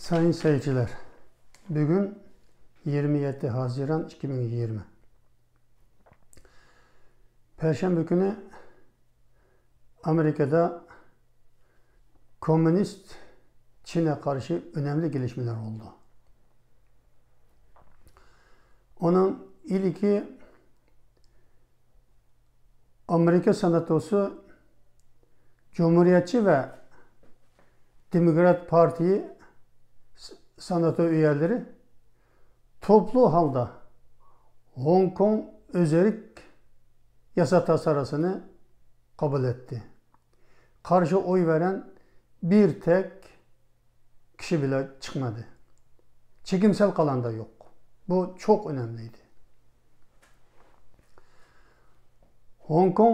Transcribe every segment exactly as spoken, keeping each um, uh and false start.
سايىن سەيچىلەر، بۈگۈن يىگىرمە يەتتە ھازىران ئىككى مىڭ يىگىرمە. پەيشەنبە كۈنى ئامېرىكىدا كوممۇنىست چىنە قارشى ئۈنەملىك كېلىشمىلەر بولدى. ئۇنىڭ ئىلكى ئامېرىكا سېناتوسى جۇمھۇرىيەتچى ۋە دېموكرات پارتىيە سېناتور ئۈيەلىرى توپلۇ ھالدا ھوڭكوڭ ئۆزەرك ياسا تاسارىسىنى قوبۇل ئەتتى. قارشى ئوي بەرەن بىر تەك كىشى بىلەن چىقمىدى. چېكىمسەل قالغاندا يوق. بۇ چوق ئۈنەملىك ئىدى. ھوڭكوڭ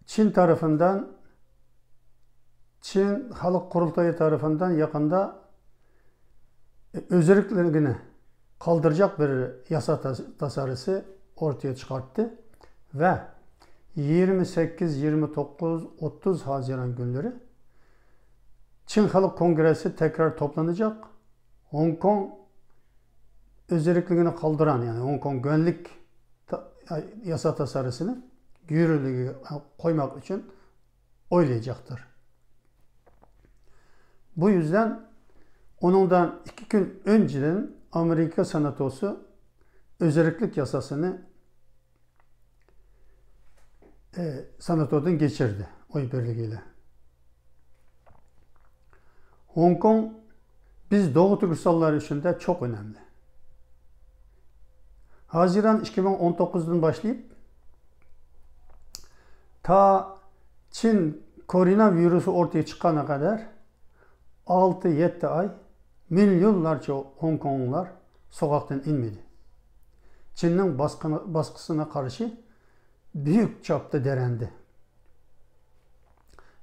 چىن تەرىپىندىن، چىن خەلق قۇرۇلتىيى تەرىپىندىن يېقىندا ئۆزەركلىكىنى قالدۇرجاق بىر ياسا تاسارىسى ئورتىغا چىقارتتى ۋە يىگىرمە سەككىز، يىگىرمە توققۇز، ئوتتۇز ھازىران كۈنلىرى چىن خەلق كونگرېسسى تەكرار توپلىنىجاق. ھوڭكوڭ ئۆزەركلىكىنى قالدۇران، يەنى ھوڭكوڭ گۈەنلىك ياسا تاسارىسىنى يۈرۈلۈشىگە قويماق ئۈچۈن ئويلايجاقتۇر. بۇ يۈزدىن ئۇنىڭدىن ئىككى كۈن ئۆنجىدىن ئامېرىكا سېناتوسى ئۆزەركلىك ياساسىنى، ئە، سېناتودىن كەچۈردى ئوي بىرلىكى بىلەن. ھوڭكوڭ بىز دوغۇ تۈركىستانلار ئۈچۈن دە چوق ئۈنەملىك. ھازىران ئىككى مىڭ ئون توققۇزدىن باشلاپ تا چىن كورونا ۋىرۇسى ئورتىغا چىققانغا قەدەر ئالتە يەتتە ئاي مىليونلارچە ھوڭكوڭلۇقلار سوقاقتىن ئىنمىدى. چىننىڭ باسقىنى، باسقىسىغا قارشى بۈيۈك چاپتا دىرەندى.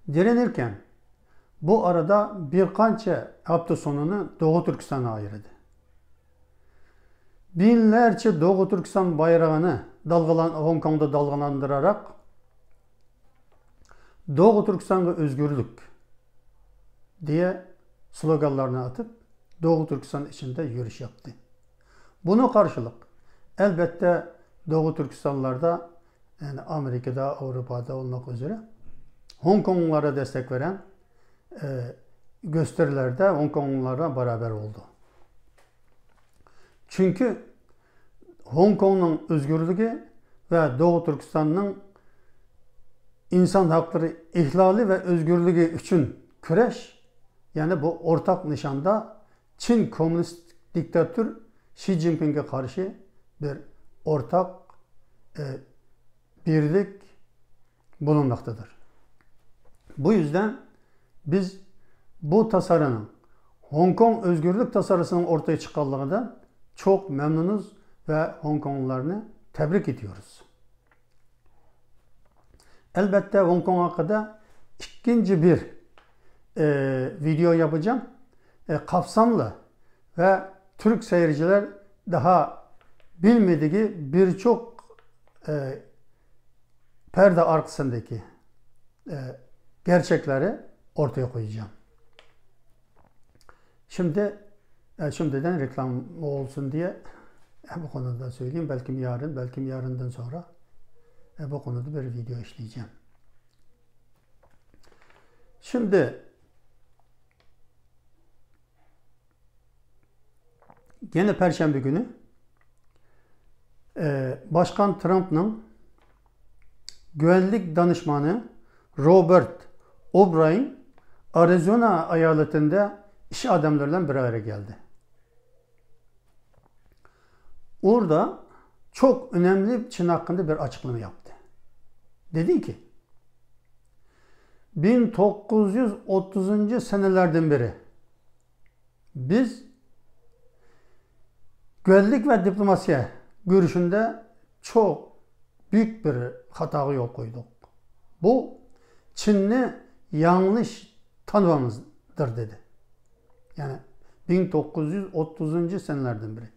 دىرىنىركەن، بۇ ئارىدا بىر قانچە ھەپتە سونىنى دوغۇ تۈركىستانغا ئايرىدى. بىڭلارچە دوغۇ تۈركىستان بايرىقىنى دالغىلان-، ھوڭكوڭدا دالغىلاندۇراراق، «دوغۇ تۈركىستانغا ئۆزگۈرلۈك» دېگەن سلوگانلارنى ئاتىپ، دوغۇ تۈركىستان ئىچىدە يۈرۈش ياپتى. بۇنىڭغا قارشىلىق، ئەلۋەتتە، دوغۇ تۈركىستانلاردا، يەنى ئامېرىكىدا، ئاۋروپادا بولماق ئۈزرە، ھوڭكوڭلارغا دەستەك بەرگەن، ئە، گۆستېرىلەردە ھوڭكوڭلۇقلار بىلەن باراۋەر بولدى. چۈنكى ھوڭكوڭنىڭ ئۆزگۈرلۈكى ۋە دوغۇ تۈركىستاننىڭ ئىنسان ھەقلىرى ئىھلالى ۋە ئۆزگۈرلۈكى ئۈچۈن كۈرەش، يەنى بۇ ئورتاق نىشاندا چىن كوممۇنىست دىكتاتور شى جىنپىڭغا قارشى بىر ئورتاق، ئە، بىرلىك بولۇنماقتىدۇر. بۇ يۈزدىن بىز بۇ تاسارىنىڭ، ھوڭكوڭ ئۆزگۈرلۈك تاسارىسىنىڭ ئورتىغا چىققانلىقىدىن چوق مەمنۇنۇز ۋە ھوڭكوڭلۇلارنى تەبرىك ئېتىيورۇز. ئەلۋەتتە، ھوڭكوڭ ھەققىدە ئىككىنچى بىر، ئە، ۋىدېئو ياپىجام. ئە، قاپساملىق ۋە تۈرك سەيرچىلەر داھا بىلمىدىكى بىر چوق، ئە، پەردە ئارقىسىندىكى، ئە، گەرچەكلەرنى ئورتىغا قويىجام. Şimdi, e, şimdiden reklam olsun diye, e, bu konuda söyleyeyim. Belki yarın, belki yarından sonra, e, bu konuda bir video işleyeceğim. Şimdi gene Perşembe günü ئى، باشقان ترامپنىڭ گۈۋەنلىك دانىشمانى روبېرت ئوبراين ئارىزونا ئايالىتىندە ئىش ئادەملىرى بىلەن بىر ئارىغا كەلدى. ئوردا چوق ئۈنەملىك چىن ھەققىندە بىر ئاچىقلىما ياپتى. دېدىكى، بىڭ توققۇز يۈز ئوتتۇزىنچى سەنىلەردىن بېرى بىز گۈۋەنلىك ۋە دىپلوماتىيە گۈرۈشىندە چوق بۈيۈك بىر خاتاغا يول قويدۇق. بۇ چىننى ياڭلىش تانىۋىمىزدۇر، دېدى. يەنى بىڭ توققۇز يۈز ئوتتۇزىنچى سەنىلەردىن بېرى،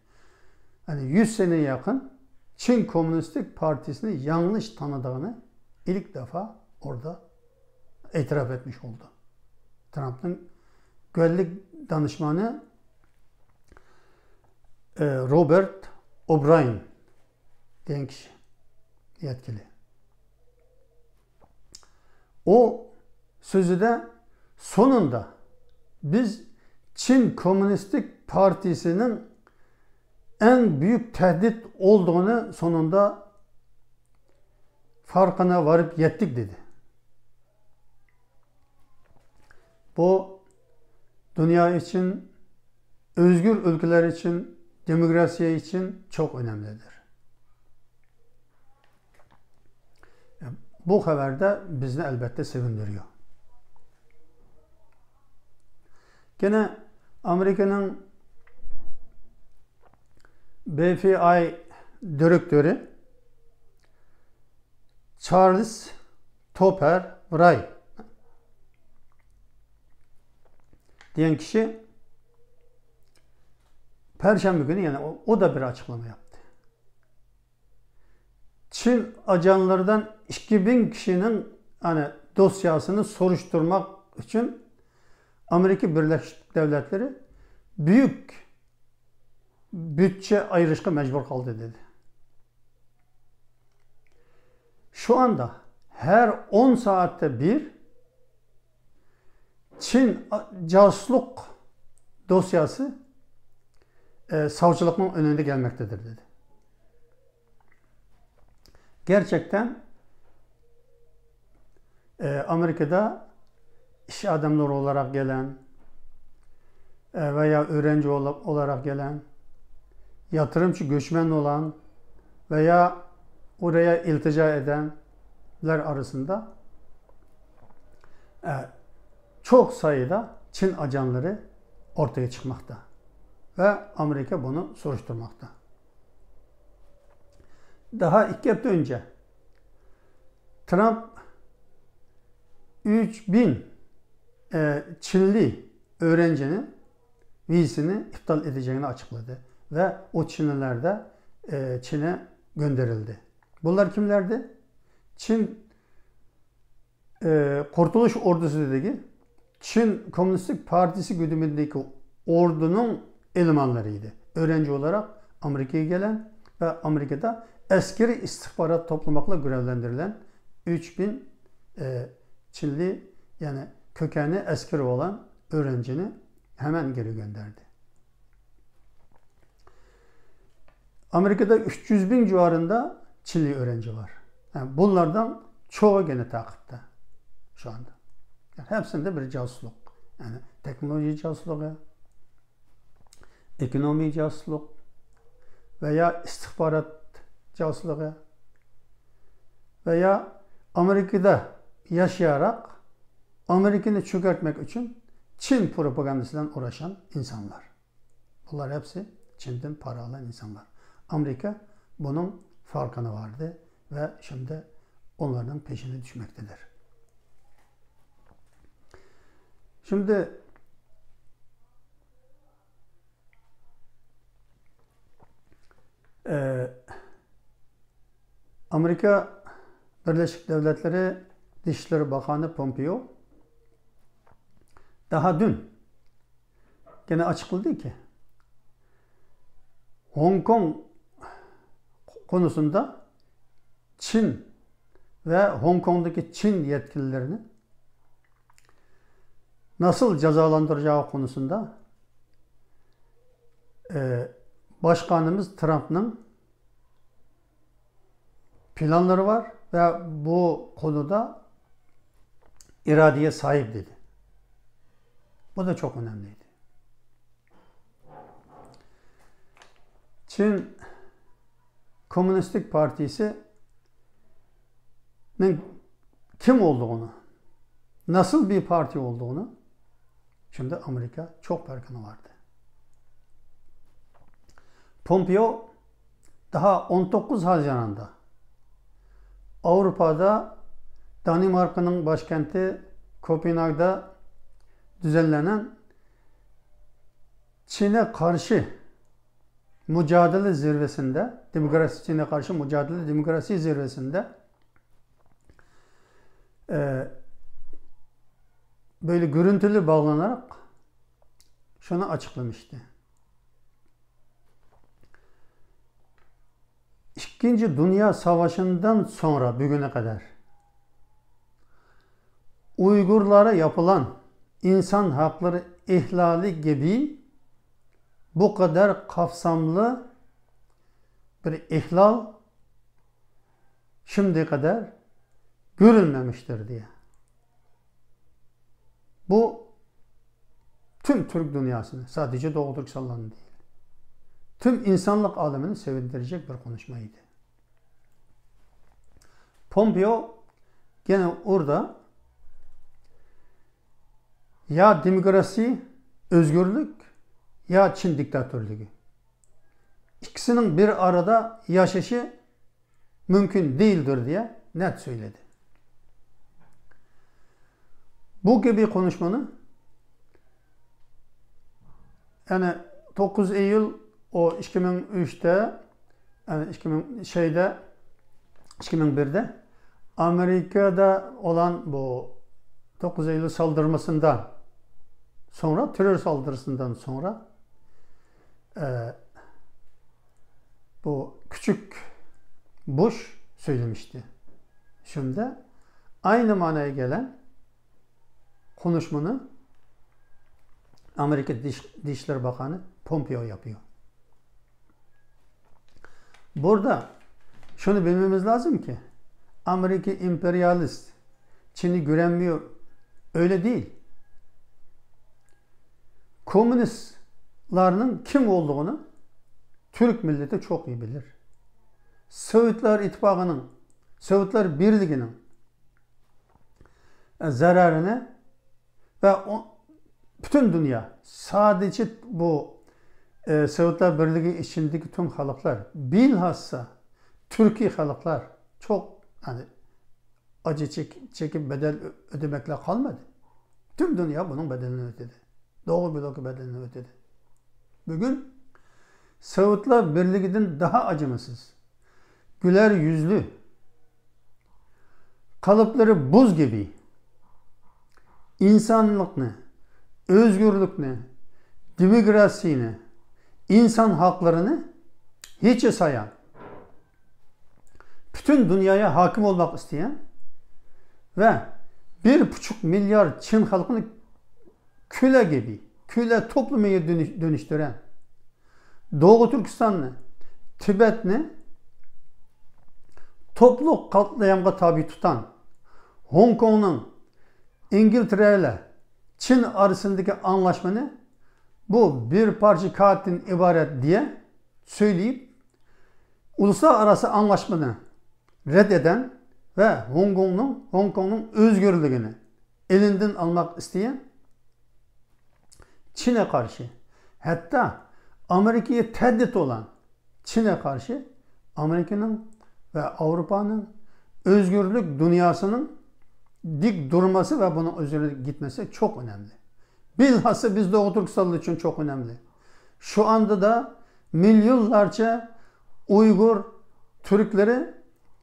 يەنى يۈز سەنە يېقىن چىن كوممۇنىستىك پارتىيىسىنى ياڭلىش تانىدىغىنى ئىلك دەپئا ئوردا ئېتىراپ ئەتمىش بولدى. ترامپنىڭ گۈۋەنلىك دانىشمانى، ئە، روبېرت ئوبراين دېگەن كىشى يەتكىلى. ئۇ سۆزىدە سونۇندا بىز چىن كوممۇنىستىك پارتىيىسىنىڭ ئەڭ بۈيۈك تەھدىت ئولدۇغىنى سونۇندا فارقىنا ۋارىپ يەتتىك دېدى. بۇ دۇنيا ئۈچۈن، ئۆزگۈر ئۆلكىلەر ئۈچۈن، دېموكراتىيە ئۈچۈن چوق ئۆنەملىدۇر. بۇ خەۋەردە بىزنى ئەلبەتتە سېۋىندۈرىدۇ. يەنە ئامېرىكىنىڭ بى ئېف بى ئاي دىرېكتورى چارلز توپەر ۋراي دېگەن كىشى پەرشەنبە كۈنى يەنە ئۇ، ئۇ دا بىر ئاچىقلىما ياپتى. چىن ئاجانلىرىدىن ئىككى مىڭ كىشىنىڭ، ئەنە، دوسياسىنى سورۇشتۇرماق ئۈچۈن ئامېرىكا بىرلەشكەن دۆلەتلىرى بۈيۈك بۈدجە ئايرىشقا مەجبۇر قالدى، دېدى. شۇ ئاندا ھەر ئون سائەتتە بىر چىن جاسۇسلۇق دوسياسى، ئە، ساۋچىلىقنىڭ ئۆيىگە كەلمەكتىدۇر، دېدى. گەرچەكتەن، ئە، ئامېرىكىدا ئىش ئادەملىرى ئولاراق گەلەن، ئە، ۋە يا ئۆگەنچى ئولا-، ئولاراق گەلەن، ياتۇرۇمچى گۆچمەن ئولان ۋە يا ئورىيا ئىلتىجا ئەدەنلەر ئارىسىندا، ئە، چوغ سايىدا چىن ئاجانلىرى ئورتىغا چىقماقتا ۋە ئامېرىكا بۇنى سورۇشتۇرماقتا. داھا ئىككى ھەپتە ئۆنچە ترامپ ئۈچ مىڭ، ئە، چىنلى ئۆگەنچىنى ۋىزىسىنى ئىپتال ئېتىجەكلىكىنى ئاچىقلىدى ۋە ئۇ چىنلىلەردە، ئە، چىنە گۆندىرىلدى. بۇلار كىملەردى؟ چىن ئى، قۇرتۇلۇش ئوردىسىدىكى چىن كوممۇنىستىك پارتىيىسى گۇدۇمىدىكى ئوردىنىڭ ئېلىمانلىرى ئىدى. ئۆگەنچى ئولاراق ئامېرىكىغا كەلگەن ۋە ئامېرىكىدا ئەسكىرىي ئىستىخبارات توپلىماقلا گۆرەۋلەندۈرۈلگەن ئۈچ مىڭ، ئى، چىنلى، يەنى كۆكەنى ئەسكىرى ئولان ئۆگەنچىنى ھەمەن گېرى گۆندەردى. ئامېرىكىدا ئۈچ يۈز مىڭ جىۋارىندا چىلى ئۆگەنچى بار. ھە، بۇلارنىڭ چوغى گېنە تاقىپتا شۇ ئاندا. يەنى ھەپسىندە بىر جاسۇسلۇق. يەنى تېخنولوگىيە جاسۇسلۇقى، ئېكونومىيە جاسۇسلۇق ۋە يا ئىستىخبارات جاسۇسلۇقى ۋە يا ئامېرىكىدا ياشىياراق ئامېرىكىنى چۆكەرتمەك ئۈچۈن چىن پروپاگاندىسى بىلەن ئۇرۇشقان ئىنسانلار. بۇلار ھەپسى چىندىن پارا ئالغان ئىنسانلار. ئامېرىكا بۇنىڭ فارقىنا ۋاردى ۋە شۇنداق ئۇلارنىڭ پېشىنى چۈشمەكتىدۇر. شۇنداق، ئە، ئامېرىكا بىرلەشكەن دۆلەتلىرى دىشلىرى باقانى پومپېيو داھا دۈن گەنە ئاچىقلىدىكى، ھوڭكوڭ قونۇسىندا چىن ۋە ھوڭكوڭدىكى چىن يەتكىلىرىنى ناسىل جازالاندۇرۇشى قونۇسىندا، ئى، باشقانىمىز ترامپنىڭ پىلانلىرى بار ۋە بۇ قونۇدا ئىرادىگە ساھىب دېدى. بۇ دا چوق ئۆنەملىك ئىدى. چىن كوممۇنىستىك پارتىيىسىنىڭ كىم ئولدۇغىنى، ناسىل بىر پارتىيە ئولدۇغىنى شۇنداق ئامېرىكا چوق پەرقىنى باردى. پومپېيو داھا ئون توققۇز ھازىراندا ئاۋروپادا دانىماركىنىڭ باشكەنتى كوپېنگاگدا دۈزەنلەنگەن چىنە قارشى مۇجادىلە زىرۋىسىندە، دېموكراتىيە، چىنە قارشى مۇجادىلە دېموكراتىيە زىرۋىسىندە، ئە، böyle görüntülü bağlanarak şunu açıklamıştı. İkinci Dünya Savaşı'ndan sonra bugüne kadar Uygurlara yapılan insan hakları ihlali gibi bu kadar kapsamlı bir ihlal şimdiye kadar görülmemiştir diye. Bu tüm Türk dünyasını, sadece Doğu Türkistan'ın değil, tüm insanlık alemini sevindirecek bir konuşmaydı. Pompeo gene orada ya demokrasi, özgürlük, ya Çin diktatörlüğü. İkisinin bir arada yaşayışı mümkün değildir diye net söyledi. Bu gibi konuşmanı, yani, dokuz Eylül o iki bin üçte, yani, iki bin şeyde, iki bin birde Amerika'da olan bu dokuz Eylül saldırmasından sonra, terör saldırısından sonra, e, bu küçük Bush söylemişti. Şimdi aynı manaya gelen konuşmanı Amerika Dış-, Dışişleri Bakanı Pompeo yapıyor. Burada şunu bilmemiz lazım ki, Amerika emperyalist, Çin'i güvenmiyor, öyle değil. Komünistlerinin kim olduğunu Türk milleti çok iyi bilir. Sovyetler İttifakı'nın, Sovyetler Birliği'nin, e, zararını ve o, bütün dünya, sadece bu, e, Sovyetler Birliği içindeki tüm halklar, bilhassa Türkiye halklar çok, yani, acı çek-, çekip bedel ö-, ödemekle kalmadı. Tüm dünya bunun bedelini ödedi. Doğu bloku bedelini ödedi. Bugün Sovyetler Birliği'den daha acımasız, güler yüzlü, kalıpları buz gibi, insanlıknı, özgürlüknü, demokrasiyni, insan haklarını hiçe sayan, bütün dünyaya hakim olmak isteyen ve bir buçuk milyar Çin halkını köle gibi, köle toplumuna dönüş-, dönüştüren, Doğu Türkistan'ı, Tibet'ni toplu katliamga tabi tutan, Hong Kong'nun İngiltere ile Çin arasındaki anlaşmanı bu bir parça kağıttan ibaret diye söyleyip, uluslararası anlaşmanı red eden ve Hong Kong'nun, Hong Kong'nun özgürlüğünü elinden almak isteyen Çin'e karşı, hatta Amerika'ya tehdit olan Çin'e karşı Amerika'nın ve Avrupa'nın özgürlük dünyasının dik durması ve bunun üzerine gitmesi çok önemli. Bilhassa biz Doğu Türkistanlı için çok önemli. Şu anda da milyonlarca Uygur Türkleri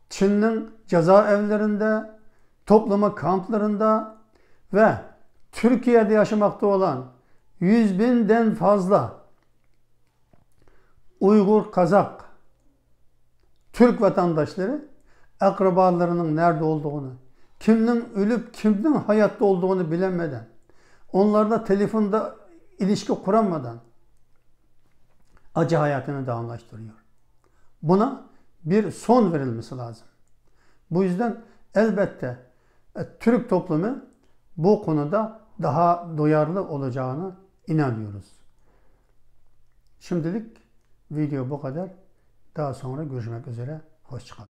Çin'in cezaevlerinde, toplama kamplarında ve Türkiye'de yaşamakta olan yüz binden fazla Uygur, Kazak, Türk vatandaşları akrabalarının nerede olduğunu, kimnin ölüp kimnin hayatta olduğunu bilemeden, onlarla telefonda ilişki kuramadan acı hayatını devamlaştırıyor. Buna bir son verilmesi lazım. Bu yüzden elbette, e, Türk toplumu bu konuda daha duyarlı olacağını inanıyoruz. Şimdilik video bu kadar. Daha sonra görüşmek üzere. Hoşça kalın.